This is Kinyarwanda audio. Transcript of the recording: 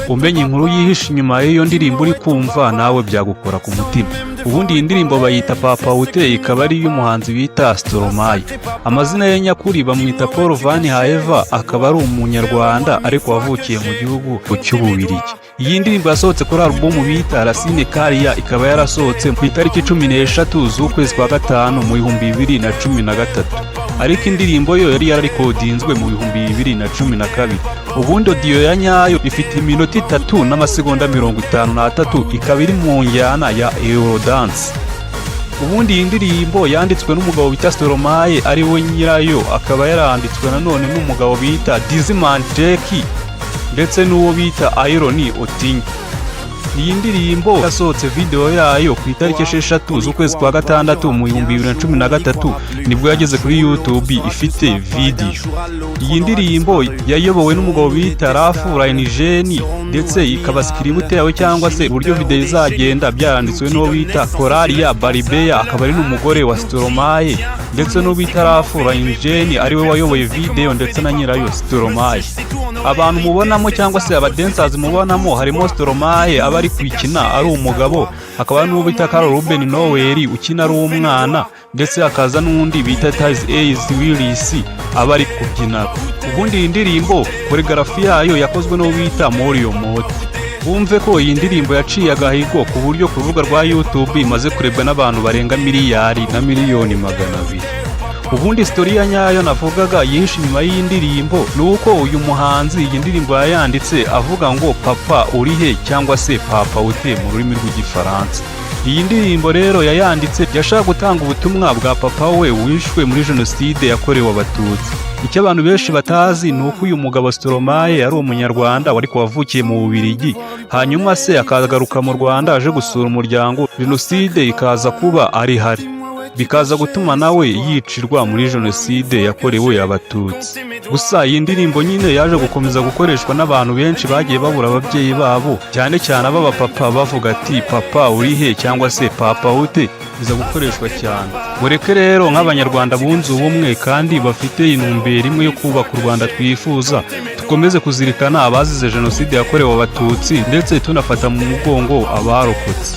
Umenya inkuru yihishe inyuma y'iyo ndirimbo uri kumva, nawe byagukora ku mutima. Ubundi iyi ndirimbo bayita Papaoutai, ikaba ari iy'umuhanzi bita Stromae. Amazina ye nyakuri bamwita Paul Van Haver, akaba ari umunyarwanda ariko wavukiye mu gihugu cy'Ububiligi. Iyi ndirimbo yasohotse kuri alubumu bita Racine Carrée, ikaba yarasohotse ku itariki 13 z'ukwezi kwa gatanu mu 2013, ariko indirimbo yo yari yararikodinzwe mu 2012. Ubundi audio ya nyayo ifite iminota 3 n'amasegonda 53, ikaba iri mu njyana ya Eurodance. Ubundi iyi ndirimbo yanditswe n'umugabo bita Stromae, ari we nyirayo, akaba yaranditswe nanone n'umugabo bita Desmond Dekker ndetse n'uwo bita Aaron Otinyo. Iyi ndirimbo yasohotse video yayo ku itariki 6 z'ukwezi kwa gatandatu mu 2013, nibwo yageze kuri YouTube ifite video. Iyi ndirimbo yayobowe n'umugabo bita Ralph Lauren, ndetse ikaba script yawe cyangwa se uburyo video izagenda byaranditswe n'uwo bita Coralie Barbier, akaba ari n'umugore wa Stromae, ndetse n'uwo bita Ralph Lauren ari we wayoboye video ndetse na nyirayo Stromae. Abantu mubonamo cyangwa se abadancers mubonamo harimo Stromae aba ari kwikina ari umugabo, hakaba n'uwo bita Carl Ruben Noel ukina ari umwana, ndetse hakaza n'undi bita Thijs Willis aba ari kubyina. Ubundi iyi ndirimbo choreography yayo yakozwe n'uwo bita Mario Motti. Bumve ko iyi ndirimbo yaciye agahigo ku buryo ku rubuga rwa YouTube imaze kurebwa n'abantu barenga 1,200,000,000. Ubundi story ya nyayo navugaga yihishe inyuma y'iyi ndirimbo ni uko uyu muhanzi iyi ndirimbo yayanditse avuga ngo "Papa uri he?" cyangwa se "Papaoutai" mu rurimi rw'Igifaransa. Iyi ndirimbo rero yayanditse yashaka gutanga ubutumwa bwa papa we wishwe muri Jenoside yakorewe Abatutsi. Icyo abantu benshi batazi ni uko uyu mugabo Stromae ari umunyarwanda ariko wavukiye mu Bubiligi, hanyuma se akagaruka mu Rwanda aje gusura umuryango, Jenoside ikaza kuba ari hari, bikaza gutuma nawe yicirwa muri Jenoside yakorewe Abatutsi. Gusa iyi ndirimbo nyine yaje gukomeza gukoreshwa n'abantu benshi bagiye babura ababyeyi babo, cyane cyane ab'abapapa, bavuga ati "Papa uri he?" cyangwa se "Papaoutai", biza gukoreshwa cyane. Mureke rero nk'Abanyarwanda bunze ubumwe kandi bafite intumbero imwe yo kubaka u Rwanda twifuza, dukomeze kuzirikana abazize Jenoside yakorewe Abatutsi, ndetse tunafata mu mugongo abarokotse.